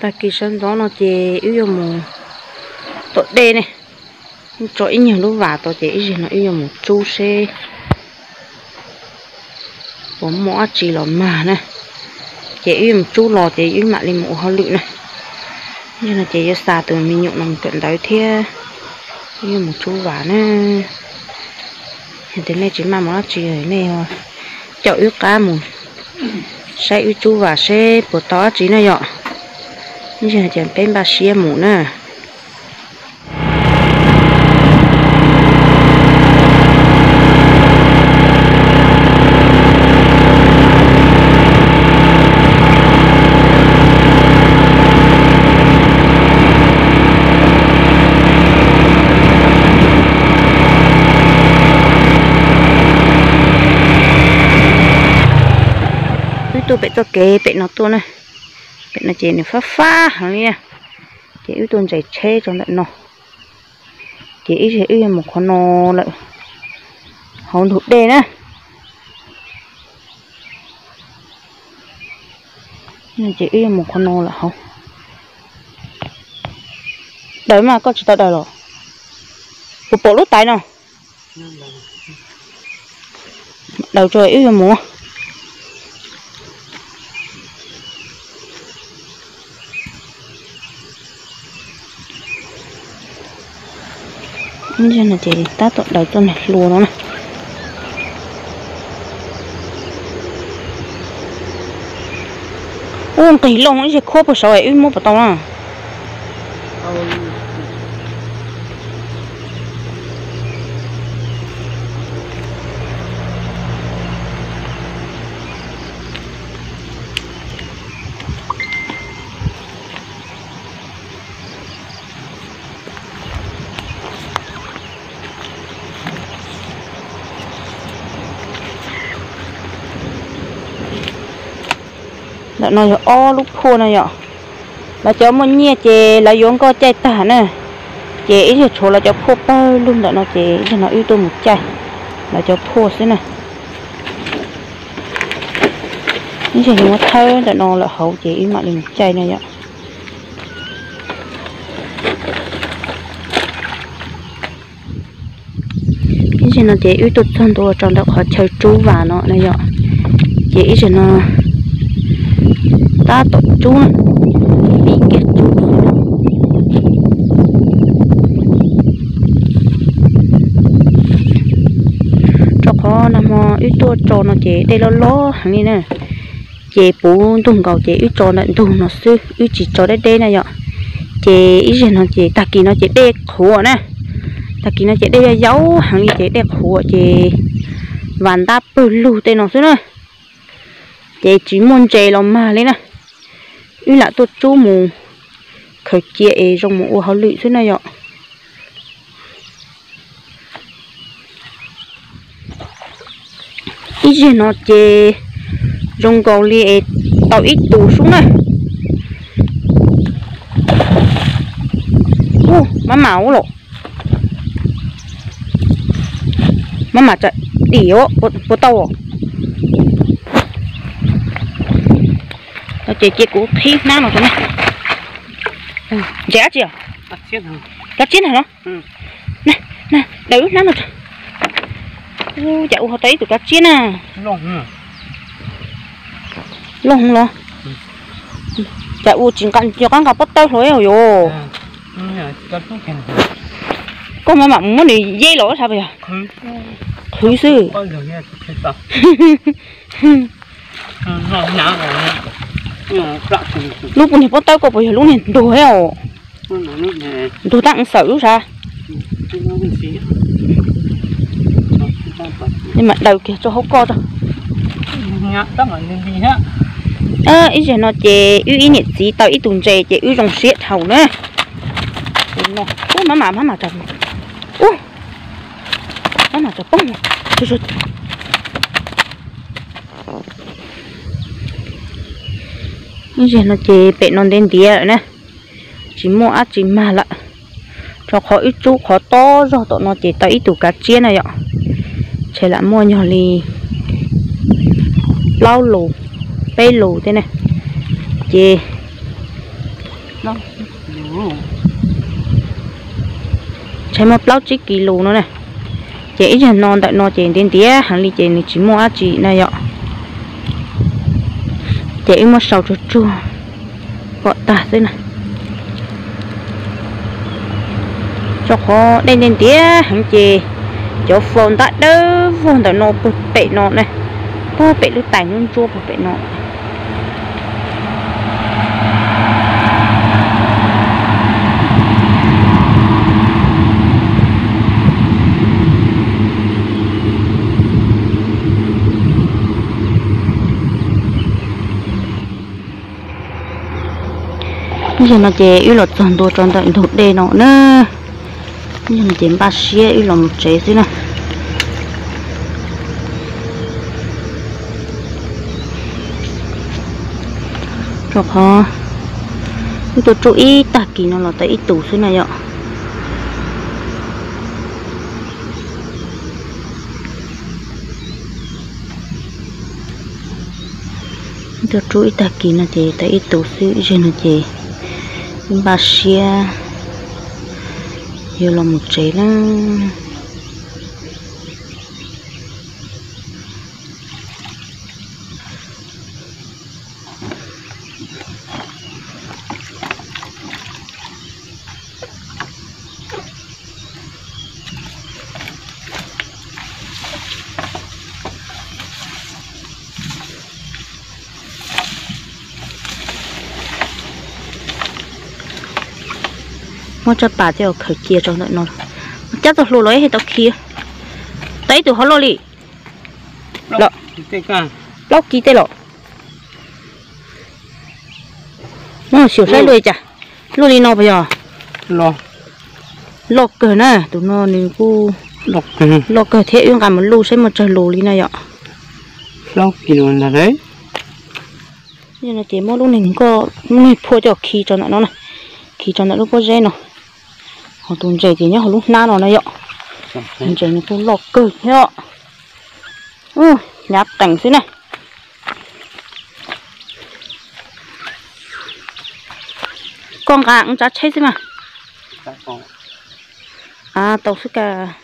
Tag kis sawv ntxov no ces wb yuav mus tom dej ne, tso ib nyuag lub vas tod ces ib zaug no wb yuav mus tsub seb puas muaj dab tsi los mag na. Ces wb yuav mus tsub los ces wb mam li mus ua hauj lwm na. Ib zaug no ces yuav xa tus me nyuam no mus kawm ntawv thiab wb yuav mus tsub vas na. Yog tias nej tsis maj mus dab tsi nej caum wb qab mus saib wb tsub vas seb puas tau dab tsi na yom. Ib zaug no ces peb npaj siab mus na. Wb tuaj pem txoj kev pem no tuaj na. Pem no ces nws fab fab heev li na. Ces wb tuaj ntses tsheb rau ntawm no. Ces ib zaug wb yuav mus qhov no lawm, hauv ntug dej na. Ces wb yuav mus qhov no lawm hauv. Daws mas koj tsis tau daws los? Puas pom lub tais no? Daws tso wb yuav mus. Ces tab tom daws txoj niag hlua no na. Ub, nqis looj ib zaug khuab puag saud wb muab puas tau na. Ntawm no yog ob lub phuaj no yom. Lawv cov muaj nyiaj ces lawv yuav nkoj caij tag na, ces ib zaug tshuav lawv cov phuaj pawg lug ntawm no ces ib zaug no wb tuaj mus caij lawv cov phuaj xwb na. Ib zaug yuav muab thawb ntawm no lawm hauv ces wb mam li mus caij na yom. Ib zaug no ces wb tuaj txog ntua rau ntawm qhov chaw tsub vas no na yom. Ces ib zaug no tab tom tsub na, pib kiag tsub. Rau qhov nag hmo wb tuaj tso no ces dej loj loj heev li na. Ces puv ntug nkaus ces wb tso ntawm ntug no xwb, wb tsis tso deb deb na yom. Ces ib zaug no ces tag kis no ces dej qhuav na. Tag kis no ces dej yau yau heev li ces dej qhuav ces vas ntab pawg lug tej no xwb na. Ces tsis muaj ntses los mag li na. Wb lam tuaj tsub mus khaws cia es zoo mus ua hauj lwm xwb na yom. Ib zaug no ces zoo nkaus li es tau ib tus sub na. Ub, mab mam ub los. Mab mam tsam dim puas tau. Ces cia kuv qhib hnab no rau nej. Ntses dab tsi os? Kav tsib na los. Daws lub hnab no. Cas ua ho tau ib tug kav tsib na. Looj los. Cas ua tsis nqa, nco qab nqa pob tawb hlo yuav. Koj maj mam mus muab nws yeb los sab pas yog? Qhwv xwb. Lub puas niag pob tawb koj puas yog lub niag ntuag thiab os? Ntuag tab xawm lub sav. Li mas daws kiag tso hauv koj tso. Ib zaug no ces wb ib niam txiv tau ib tug ntses ces wb zoo siab dhau na. Ub, mab mam, mab mam, ub, mab mam tso poob. Ib zaug no ces pem no ntev ntiav lawm na, tsis muaj dab tsi mag lawm. Rau qhov wb tsub qhov tob zog tom no ces tau ib tug kav tsib na yom. Ntshe lam muaj nyog li plaub lus, peb lus thiab na. Ces Tshaib muaj plaub tsib kis lus no na. Ces ib zaug no ntawm no ces ntiav ntiav heev li ces nws tsis muaj dab tsi na yom. Ces wb muab sau tsuag tsuag kom tag xwb na. Rau qhov dej ntiav ntiav heev ces cov faus ntab dawb vog ntawm no puag pem no na, puag pem lub tais ntsuab ntsuab puag pem no. Ib zaug no ces wb los txog ntua rau ntawm ntug dej no na. Ib zaug no ces npaj siab wb los mus tsev xwb na. Rau qhov wb tuaj tsuj ib tag kis no los tau ib tus xwb na yom. Tuaj tsuj ib tag kis no ces tau ib tus xwb, ib zaug no ces wb npaj siab yuav los mus tsev na. Muab tsab pas coj khaws cia rau ntawm no. Cab txoj hlua los ib tau khi. Tau ib tug hov loj li. Plaub kis tej los. Muab xyuas saib luaj li cas. Luaj li no puas yog? Loj kawg na, tus no nws kuj loj kawg thiab, wb nqa mus luj saib muaj tsawg lus li na yom. Ces muab lub niag nkoj, lub niag phua coj khi rau ntawm no na, khi rau ntawm lub pob zeb no. Ho tus ntses ces nyob hauv lub hnab no na yom. Tus ntses nws kuj loj kawg thiab. Hnyav qees xwb na. Koj nqa wb tsav tsheb xwb mas. Tau xwb kag.